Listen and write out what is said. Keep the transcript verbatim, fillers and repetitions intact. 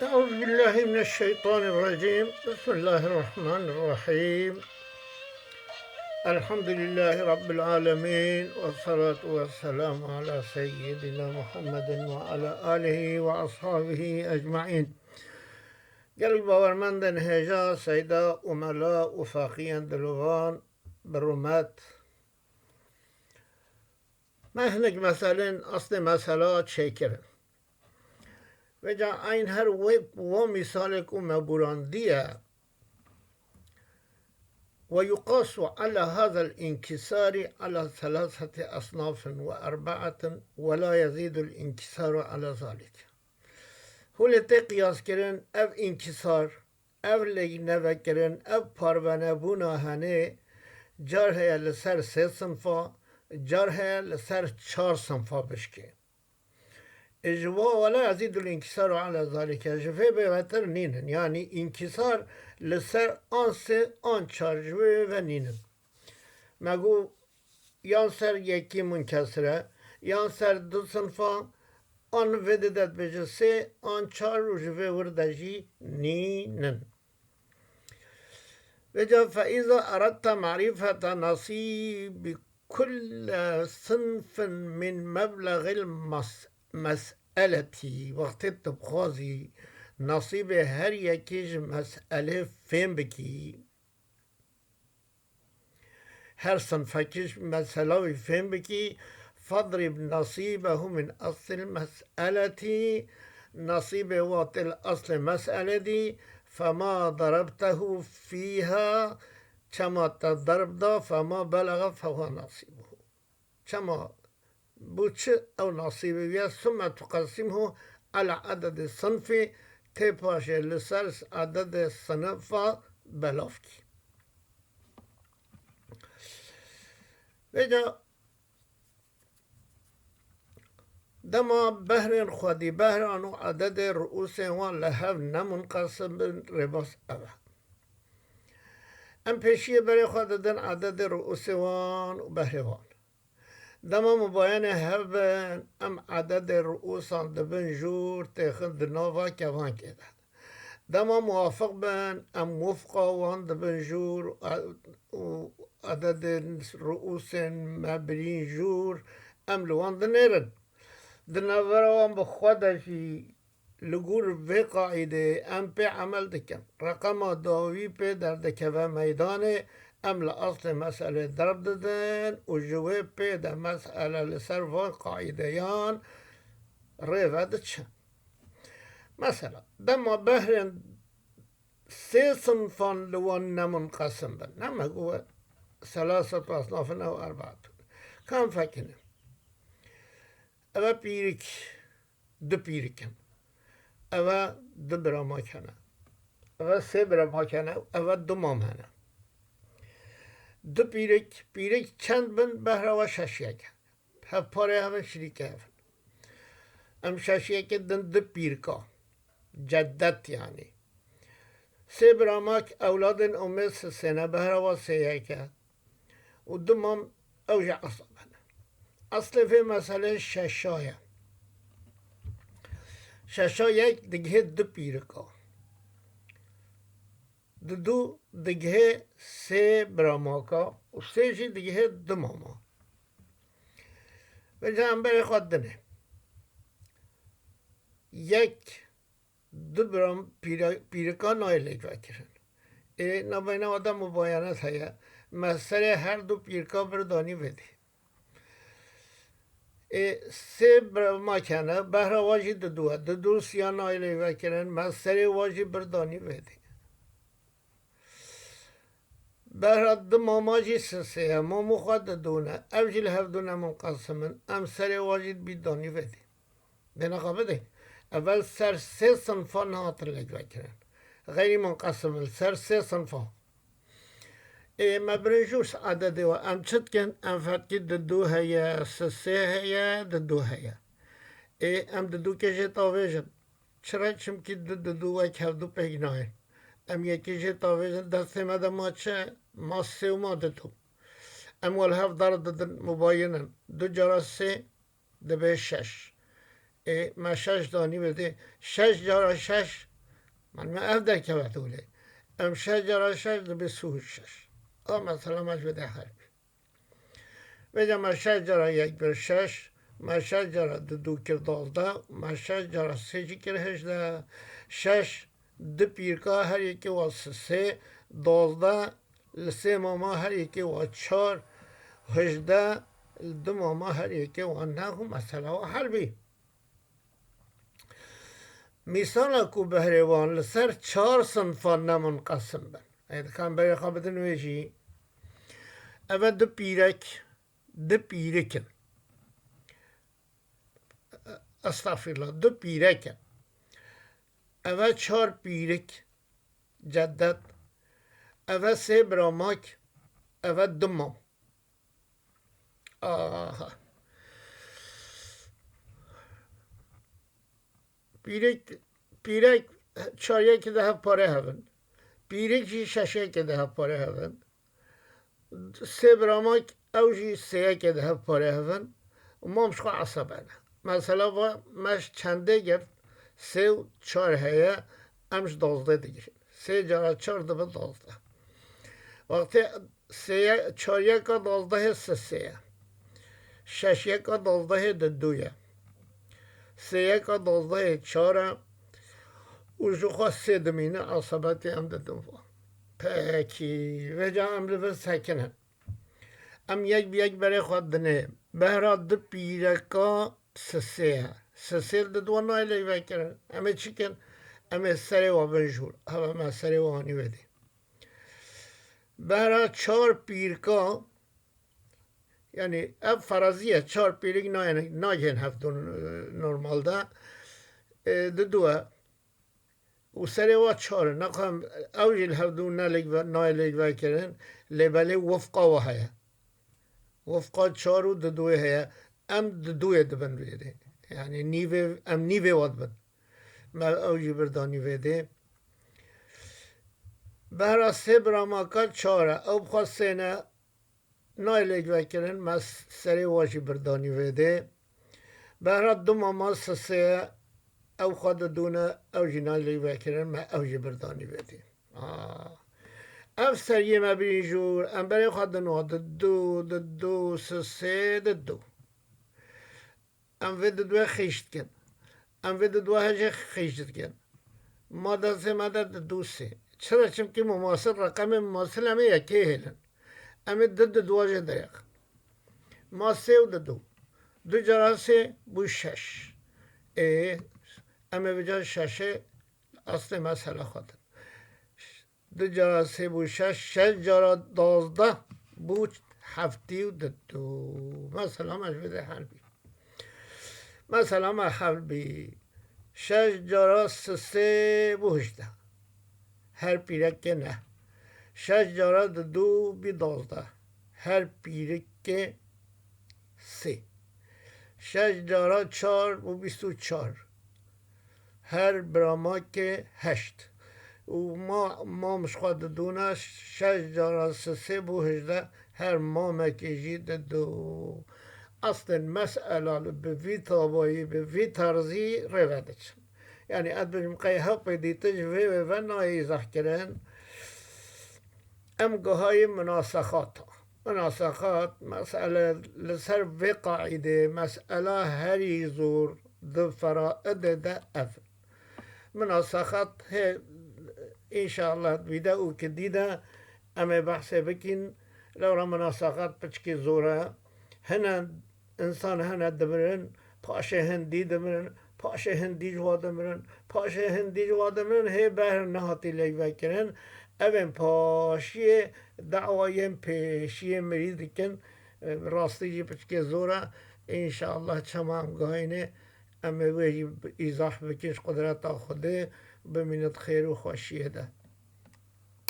أعوذ بالله من الشيطان الرجيم. بسم الله الرحمن الرحيم. الحمد لله رب العالمين، والصلاة والسلام على سيدنا محمد وعلى آله وأصحابه أجمعين. Gelek bawermendên hêja, seyda û mela û feqiyên dilovan, bi rûmet. Me hinek meselên, aslê mesela çêkirin. Vêca eyn her wê wa mîsalê ku me bûrandiye, ويقاس على هذا الانكسار على ثلاثة أصناف وأربعة ولا يزيد الانكسار على ذلك. Hûlê tê qiyaskirin, ev înkîsar, ev lêknevekirin, ev parvenebûna henê, car heye li ser sê sinfa, car heye li ser çar sinfa bişkê. Ê ji wa ولا يزيد الانكسار على ذلك, ji vê bêvetir nînin. Yanî înkîsar li ser an sê an çar ji vê ve nînin. Me got, yan ser yekî munkesir e, yan ser du sinfa, an vê de dibêje sê an çar û ji vê wir de jî nînin. Vêca فإذا أردت معرفة نصيب كل صنف من مبلغ المسألة, wextê tu bixwazî nasîbê her yekê ji meselê fêm bikî, her sinfekî ji mesela wî fêm bikî, فاضرب نصيبه من أصل المسألة, nasîbê wa tê li eslê meselê dî, فما ضربته فيها, çema te derb da, فما بلغ فهو نصيبه. Çema bû çi ew nasîbê wî ye, ثم تقسمه على عدد الصنف, tê paşê li ser ededê sinifa belav kî. Vêca dema behrên xwedî behran û ededê ruûsên wan li hev nemunqesim bin, rêbaz ev e. Em pêşiyê berê xwe didin ededê ruûsê wan û behrê wan. Dema mubayenê hev bin, em ededê ruûsan dibin jûr, têxin di nava kevankê de. Dema muwafiq bin, em wifqa wan dibin jûr û ededên ruûsên me birîn jûr, em li wan dinêrin. Di navbera wan bi xwe de jî li gor vê qaîdeyê em pê emel dikin. Reqema dawî pê derdikeve meydanê, em li eslê meselê derb didin û ji wê pê de mesele li ser van qaîdeyan rê ve diçe. Mesela, dema behrên sê sinfan li wan nemunqesim bin. Ne me got ثلاثة أصناف أو أربعة. Ka em fekinin. Ev e pîrik, du pîrik in. Ev e du biramak hene. Ev e sê biramak hene, ev e du mam hene. Du pîrik, pîrik çend bin, behra we şeş yek e. Hevparê hev in, şirîkê hev in. Em şeş yekê din du pîrka. Cedet yanî. Sê biramak ewladên umê sisê ne, behra wa sê yek e. Û du mam ew jî esab hene. Eslê vê meselê şeşa ye. Şeşa yek digihê du pîrika. Di du digihê sê biramaka û sê jî digihê du mama. Vêca em berê xwe dinê. Yek du biram pîre-, pîrika nayê lêkvekirin. Ê, navbeyna we de mubayenet heye. Me serê her du pîrika bir danî vê dê. Ê, sê biramak hene, behra wa jî di du e. Di du siya nayê lêvekirin, me serê wa jî bir danî vê dê. Behra du mama jî sisê ye, mam û xwe di du ne. Ev jî li hev du nemunqesim in. Em serê wa jî bi danî vê dê. Dê nexa bidê. Evel ser sê sinfa nehatin lêkvekirin. Xeyrî munqesim in, li ser sê sinfa. Ê, me birin jûr ededê we. Em çi dikin? Em fetkî di du heye, sisê heye, di du heye. Ê, em di du kê jê tavêjin. Çira? Çimkî du, di du wek hevdu pêk nayên. Em yekî jê tavêjin, destê me de ma çi? Ma sê û ma di du. Em wê li hev dar didin, mubayinin. Du cara sê dibe şeş. Ê, me şeş danî vê dê. Şeş cara şeş Malûm e ev derkeve holê. Em şeş cara şeş dibe sî û şeş. A mesela me ji vê de herbî. Vêca me şeş cara yek bir şeş, me şeş cara du du kir dozdeh, me şeş cara sê jî kir hejdeh, şeş, du pîrka her yekê wa sisê, dozdeh, li sê mama her yekê wa çar, hejdeh, li du mama her yekê wa neh û mesela wa herbî. Mîsala ku behrê wan li ser çar sinfan ne munqesim bin. Ê dikan berê xwe bidin wê jî. Ev e du pîrek, du pîrik in. Estexfirullah, du pîrek in. Ev e çar pîrik, cedet. Ev e sê biramak, ev e du mam. Aha. Pîrek, pîrek çar yekê de hev parê hev in. Pîrek jî şeş yekê de hev parê hev in. Sê biramak ew jî sê yekê de hev parê hev in. Û mam ji xwe esebe ne. Mesela va me ji çendê girt, sê û çar heye, em ji dozdeh digirin. Sê cara çar dibe dozdeh. Wextê sê ye-, çar yeka dozdehê sisê ye. Şeş yeka dozdehê du du ye. Sê yeka dozdehê çar e. Û ji xwe sê dimîne, esebetê em didin va. Pekî, vêca em li vir sekinin. Em yek bi yek berê xwe dinê. Behra du pîreka sisê ye. Sisê li didwa nayê lêvekirin. Em ê çi kin? Em ê serê wa bin jûr. Heve me serê wa anî wê dê. Behra çar pîrka, yanî ev ferazî ye, çar pîrik nayên, nagihên hevdû normalde. E, didu e. Û serê wa çar e. Nexwe ew jî li hevdû ne lêk ve-, nayê lêk vekirin, lê belê wifqa wa heye. Wifqa çar û diduyê heye. Em diduyê dibin vê dê. Yanî nîvê, em nîvê wa dibin. Me ew jî birdanî vê dê. Behra sê biramaka çar e. Ew bi xwe sê ne, nayê lêk vekirin, me serê wa jî birdanî vê dê. Behra du mama sisê ye, ew xwe didûne, ew jî nayê lêk vekirin, me ew jî birdanî vê dê. Aa. Ev seriyê me birîn jûr, em berê xwe din wa didu, didu, sisê, didu. Em vê diduê xîş dikin. Em vê diduê hejê xîş dikin. Ma destê me de didu sê. Çira? Çimkî mumasil, reqemê mumasil em ê yekê hêlin. Em ê du diduwa jê derêxin. Ma sê û didu. Du cara sê bû şeş. Ê, em ê vêca şeşê eslê mesela xwe din. Du cara sê bû şeş, şeş cara dozdeh bû heftê û didu. Mesela me ji vê de herbî. Mesela me herbî. Şeş cara sisê bû hejdeh. Her pîrekê neh. Şeş cara didu bî dozdeh. Her pîrekê sê. Şeş cara çar bû bîst û çar. Her biramakê heşt. Û ma, mam ji xwe didûne, şeş cara sisê bû hejdeh, her mamekê jî didu. Aslên mesela li bi vî tabayî, bi vî terzî rê ve diçin. Yanî ez dibêjim qey hewpê dîtin ji vê wê ve nayê îzahkirin. Em gihayî minasexata. Minasexat, mesele li ser vê qaîdê, mesela herî zor di feraidê de ev in. Minasexat hê, înşallah, vîdeokê dî de em ê behsê bikîn. Lewra minasexat piçkî zor e. Hine însan hene dimirin, paşê hin dî dimirin, paşê hin dî ji wa dimirin, paşê hin dî ji wa dimirin, hê behr nehatî lêk vekirin. Evên paşiyê dawa yên pêşiyê mirî dikin. Rastî jî piçkê zor e. Înşallah çema em gihayînê, em ê wê jî îzah bikin ji qudreta Xwedê, bimîne di xêr û xweşiyê de.